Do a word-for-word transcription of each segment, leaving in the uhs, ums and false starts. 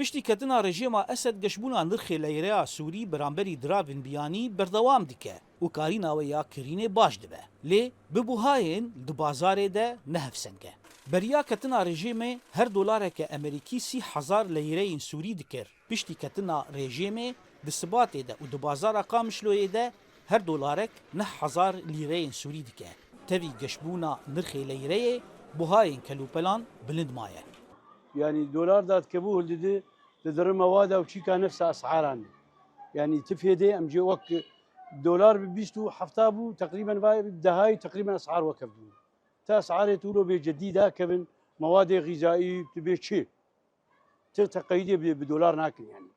Piştî ketina rejîma Esed, geşbûna nirxê leyreya Sûrî beramberî diravên biyanî berdewam dike û karîna wê ya kirînê baş dibe. Lê bi buhayên di bazarê de ne hevseng e. Beriya ketina rejîmê her dolareke Amerîkî sî hezar leyreyên Sûrî dikir. Piştî ketina rejîmê di Sibatê de û di bazara Qamişloyê de her dolarek neh hezar lîreyên Sûrî dike. Tevî geşbûna nirxê leyreyê buhayên kelûpelan bilind maye. Yanî dolar dadikevû hildidi, didirime wada û çîka nefsa es'aran. Yanî tifê dê em jê wek dolar bi bîst û hefta bû, teqrîben vay dehayî teqrîben es'ar wekevdû. Ta es'arê tu lo bê cedî dakevin, mewadê xîzayî tu bê çi? Ti teqeyîdê bi, bi dolar nakin yanî.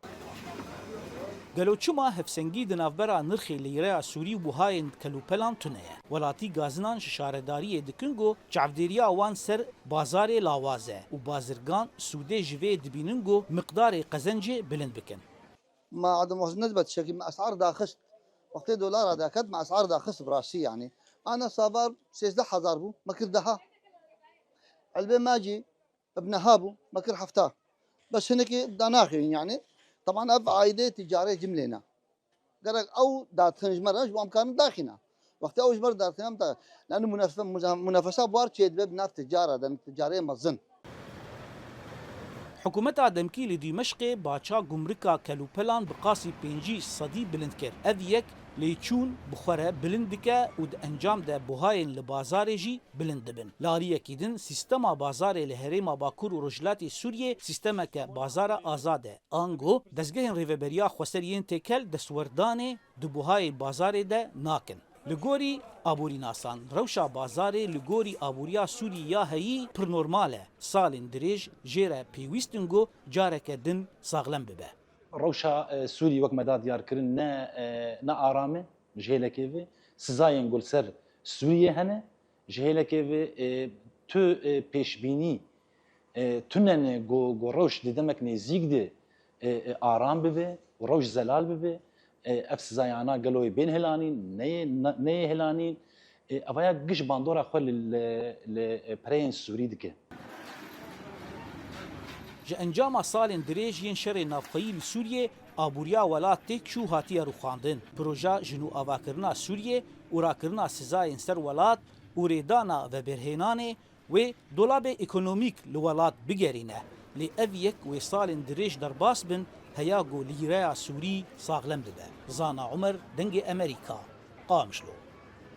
Gelo çima hevsengî di navbera nirxê leyreya Sûrî û buhayên kelûpelan tune ye? Welatî gazinan ji şaredariyê dikin ku çavdêriya wan ser bazarê lawaz e û bazirgan sûdê ji vê dibînin ku miqdarê qezencê bilind bikin. Ma Adem Hosn nezbe tişekî me esar daxist. Wextê dolara daket me esar daxist bi rastî yanî. Ana savar sêzdeh hezar bû, me kir deha. Elbê me jî bi neha bû, me kir hefta. Bes hinekî danaxîn yanî. Teban ev aîdê tîcarê cimlê ne. Gerek ew dadixin ji me re, ji bo em karin daxîne. Wextê ew ji me re dadixin, em da, yani munefe-, muza-, munafesa bi war çêdibe bi nav ticara de, ticarê mezin. Hikûmeta Demkî li Dîmeşqê baça gumrika kelûpelan bi qasî pêncî sedî bilind kir. Ev yek lêçûn bi xwe re bilind dike û di encam de buhayên li bazarê jî bilind dibin. Li aliyekî din, sîstema bazarê li herêma Bakur û Rojhilatê Sûriyê sîstemeke bazara azad e. Ango dezgehên rêveberiya xweser yên têkel destwerdanê di buhayê bazarê de nakin. Li gorî aborînasan, rewşa bazarê li gorî aboriya Sûrî ya heyî pir normal e. Salên dirêj jê re pêwîst in ku careke din saxlem bibe. Rewşa, e, Sûrî wek me da diyar kirin ne, e, ne aram e ji hêlekê ve. Sizayên ku li ser Sûriyê hene ji hêlekê ve, e, tu, e, pêşbînî, e, tune ne ku, ku rewş di demek nêzîk de, e, e, aram bibe û rewş zelal bibe. E, ev sizayana gelo yê bên hilanîn, neyê, ne-, neyê hilanîn. E, evaya giş bandora xwe li, li, li, e, pereyên Sûrî dike. Ji encama salên dirêj yên şerê navxweyî li Sûriyê, aboriya welat têk çû hatiye rûxandin. Proja ji nû avakirina Sûriyê û rakirina sizayên ser welat û rêdana veberhênanê wê dolabê ekonomîk li welat bigerîne. Lê ev yek wê salên dirêj derbas bin, heya ku lîreya Sûrî saxlem bibe. Zana Umer, Dengê Emerîka, Qamişlo.